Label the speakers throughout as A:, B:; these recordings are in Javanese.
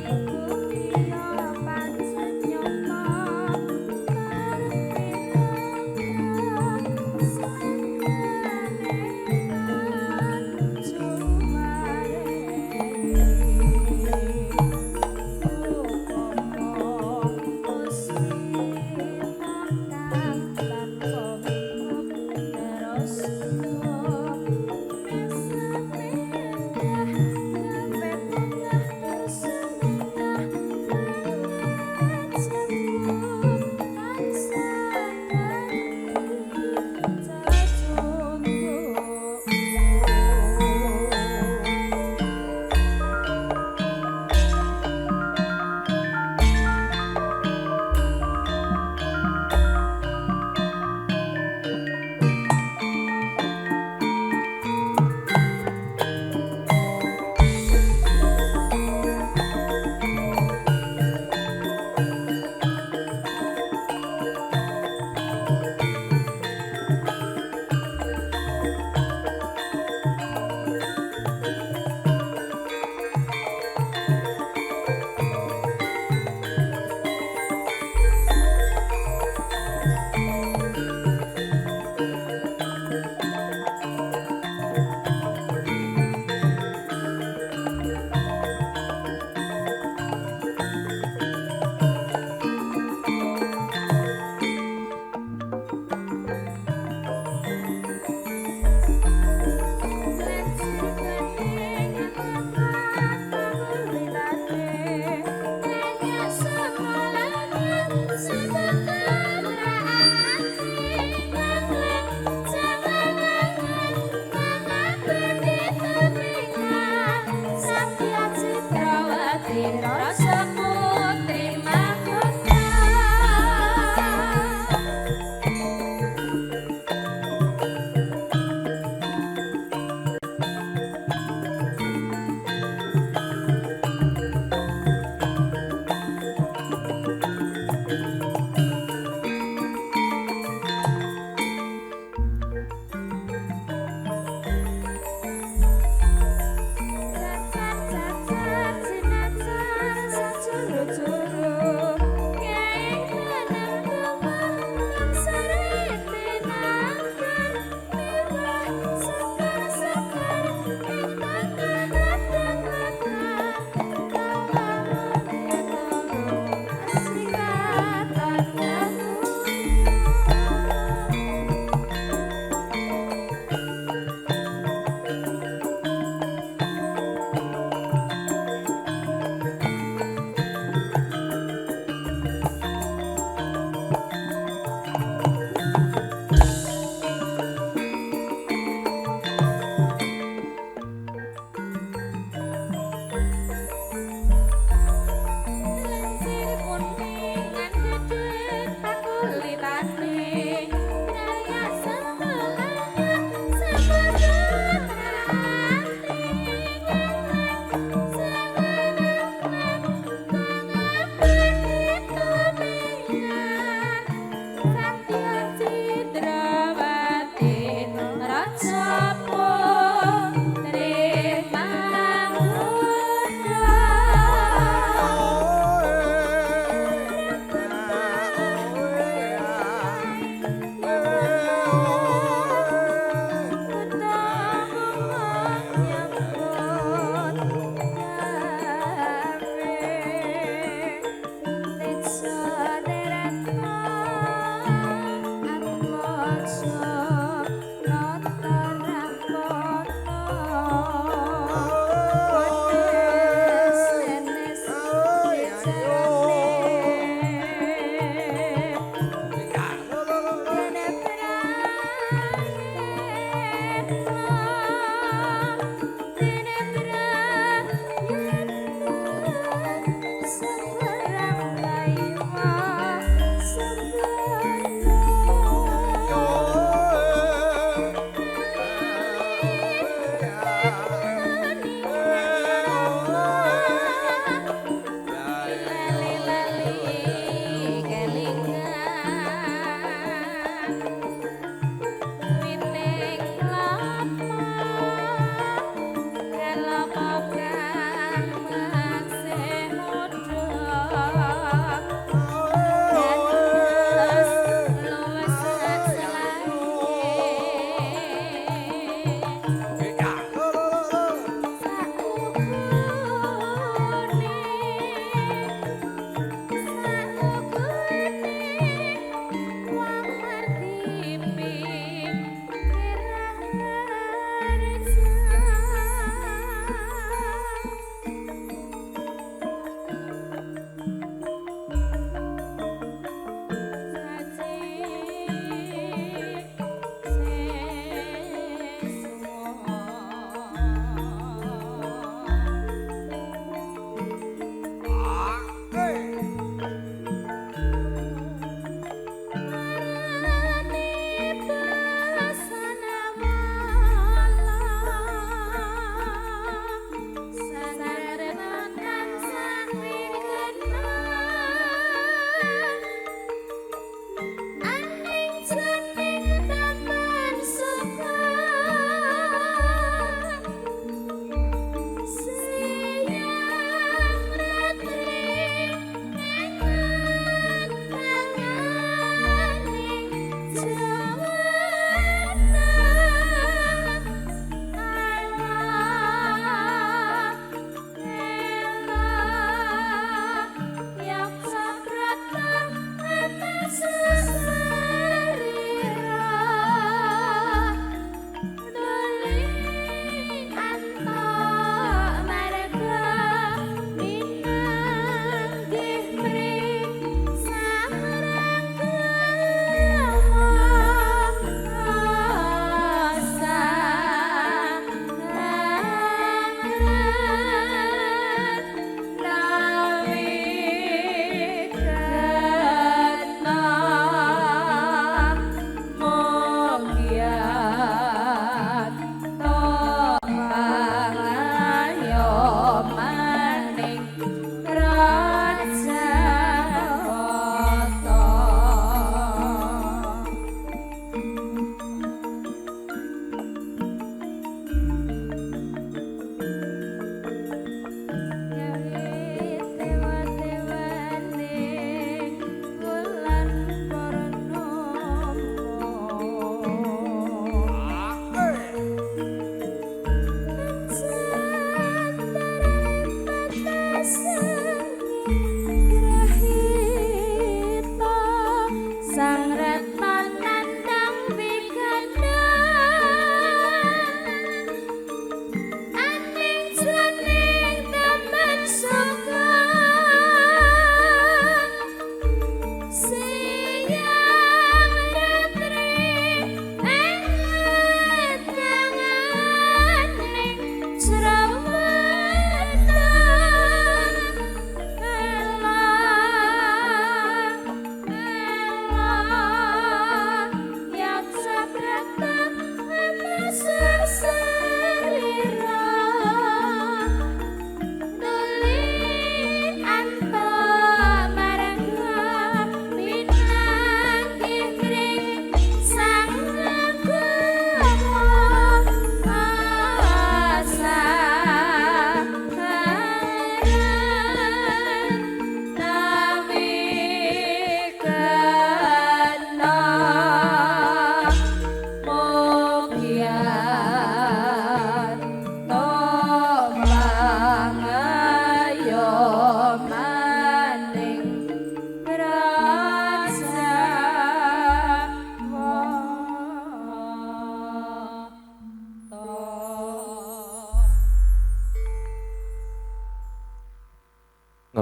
A: Jempol.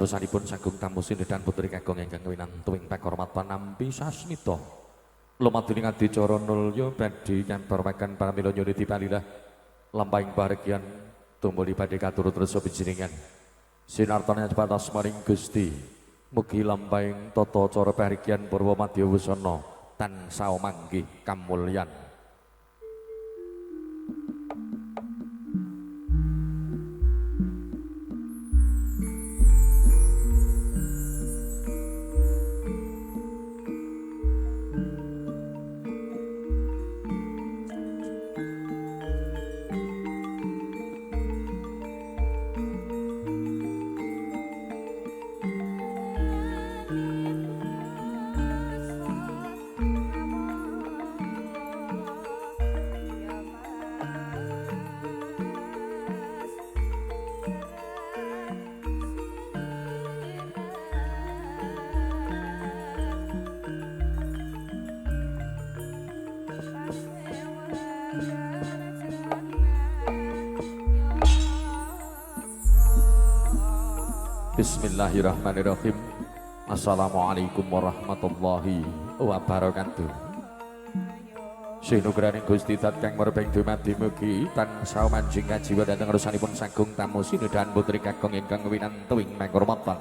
A: Ngarsanipun sagung tamu sindan putri kakung ingkang winantu ing pakurmatan nampi sasmita. Lumaduning adicara nulya badhe ngaturaken pramila nyuwun palilah lampahing pahargyan tumuli badhe katurut resa panjenengan. Sinartane batas maring Gusti. Mugi lampahing tata cara pahargyan purwa madya wusana tansah manggih kamulyan. Bismillahirrahmanirrahim. Assalamualaikum warahmatullahi wabarakatuh. Sinugraning Gusti Dat kang murbeng dumadi mugi tansah manjing kajiwa dhateng ngersanipun sagung tamu sinedhan putri kakung ingkang winantu ing pakurmatan.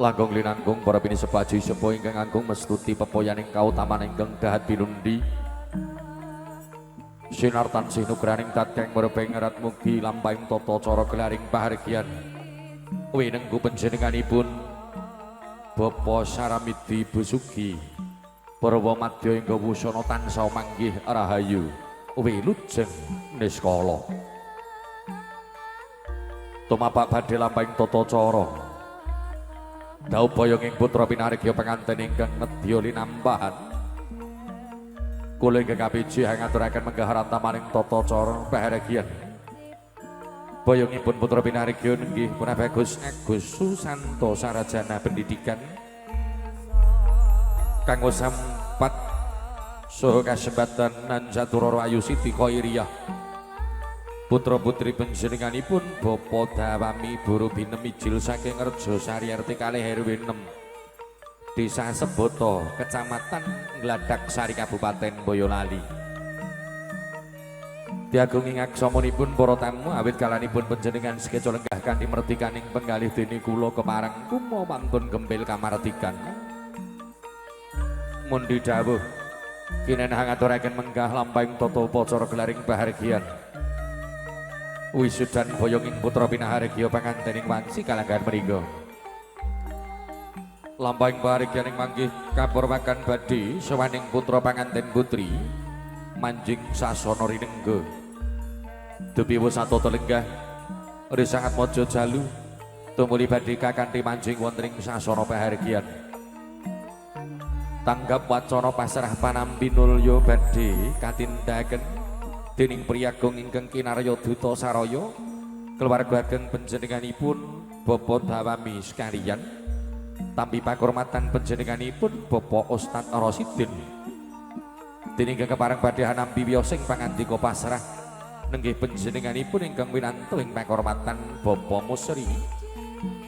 A: Langkung linangkung para pinisepuh aji sepuh ingkang agung mestuti pepoyaning kautaman ingkang dahat pinundi. Sinartan sinugraning Dat kang murbeng erat mugi lampahing tata cara gelaring pahargyan. Winenggu panjenenganipun Bapak Saramidi Busugi Purwa Madya ingga wusana tansah manggih rahayu wilujeng niskala. Tumapak badhe lampahing tata cara dhaup boyonging putra pinaregya penganten ingkang nedya linampahan. Kula ingkang kapiji ngaturaken menggah rantamaning tata cara pahargyan. Boyongipun putra pinaregya nenggih Bagus Agus Susanto Sarjana Pendidikan kanggo sampat saha kasempatan Nanjaturara Ayu Siti Khairiyah. Putra putri panjenenganipun Bapak Dawami Buru Binem Ijil saking Rejosari RT 2 RW 6 Desa Seboto, Kecamatan Gladagsari, Kabupaten Boyolali. Diagungi ngaksamanipun para tamu awit kalanipun panjenengan sekeca lenggah kanthi merdikaning penggalih dene kula kepareng kuma wantun gempil kamardikan. Mundi dawuh kinenah ngaturaken menggah lampahing tata upacara gelaring pahargyan. Wisudan boyonging putra pinahargya panganten ing wanci kalanggahan menika. Lampahing pahargyan ing manggih kapurwakan badhe sowaning putra panganten putri manjing sasana rinengga. Dupi wusatata lenggah risangat maja jalu tumuli badhe kakanthi manjing wonten ing sasana pahargyan. Tanggap wacana pasrah panampi nulya badhe katindakaken dening priyagung ingkang kinarya duta saraya keluarga ageng panjenenganipun Bapak Dawami sekalian tampi pakurmatan panjenenganipun Bapak Ustadz Rosidin. Dening ingkang kepareng badhe hanampi wiyosing pangandika pasrah nenggih panjenenganipun ingkang winantu ing pakurmatan Bapak Musri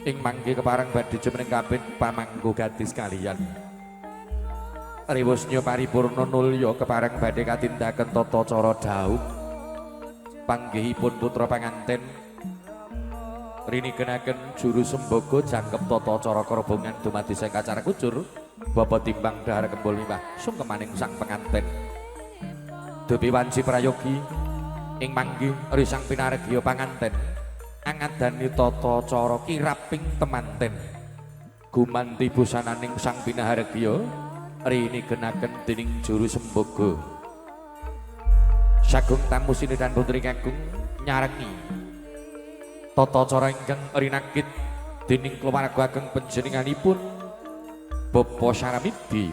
A: ing mangke kepareng badhe jumeneng kabeh pamangku gadis kalian. Riwusnya paripurna nulya kepareng badhe katindaken tata cara dhaup panggihipun putra panganten rinikenaken juru sembogo jangkep tata cara kerbongan dumadi saking kacar kucur bapa timbang dahar kembul limbah sungkemaning sang penganten. Dupi wanci prayogi ing manggih risang pinaregya panganten angadani tata cara kiraping temanten gumanti busananing sang pinahargya rinigenaken dening juru sembogo. Sagung tamu sinedhan putri kakung nyarengi tata cara ingkang rinakit dening keluarga ageng panjenenganipun Bapak Saramidi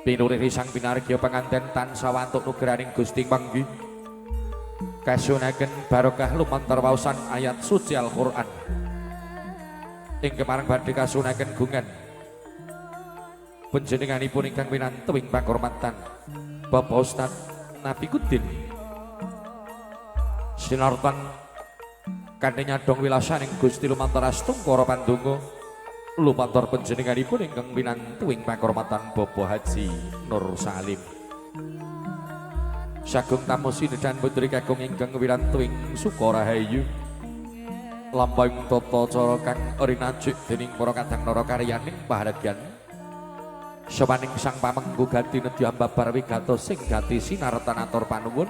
A: pinurih sang pinaregya panganten tansah wantuk nugraning Gusti manggih kasunaken barokah lumantar waosan ayat suci Al-Qur'an ing kemareng badhe kasunaken gungan panjenenganipun ingkang winantu ing pakurmatan Bapak Ustadz Nafikudin. Sinartan Kanthi nyadhong wilasaning Gusti lumantar astungkara pandonga lumantar panjenenganipun ingkang winantu ing pakurmatan Bapak Haji Nur Salim. Sagung tamu sinedhan putri kakung ingkang winantu ing Sukarahayu. Lampahing tata cara kang rinajik dening para kadang nara karyaning pahargyan. Sowaning sang pamengku gati nedya ambabar wigatos sing gati sinartan atur panuwun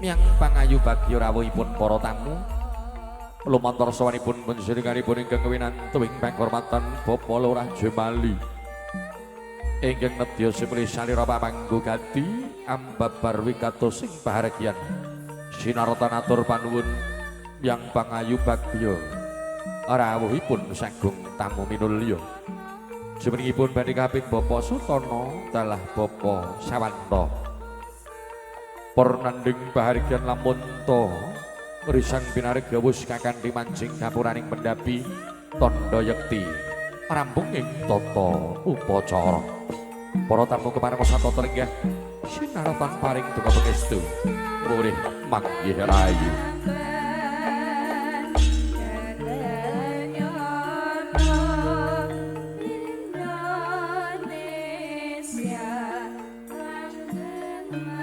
A: miyang pangayu bagya rawuhipun para tamu. Lumantar sowanipun panjenenganipun ingkang winantu ing pakurmatan Bapak Lurah Jemali. Ingkang nedya simri salira pamangku gati ambabar wigatos sing pahargyan. Sinartan atur panuwun yang pangayu bagya rawuhipun sagung tamu minulya. Jumenengipun badhe kaping Bapak Sutono dalah Bapak Sawanto. Pernanding pahargyan lamun ta risang pinaregya wus kakandhi manjing gapuraning mendapi tandha yekti rampung ing tata upacara. Para tamu kepareng satata lenggah sinaratan paring duka pangestu murih manggih rahayu.
B: Indonesia langgeng.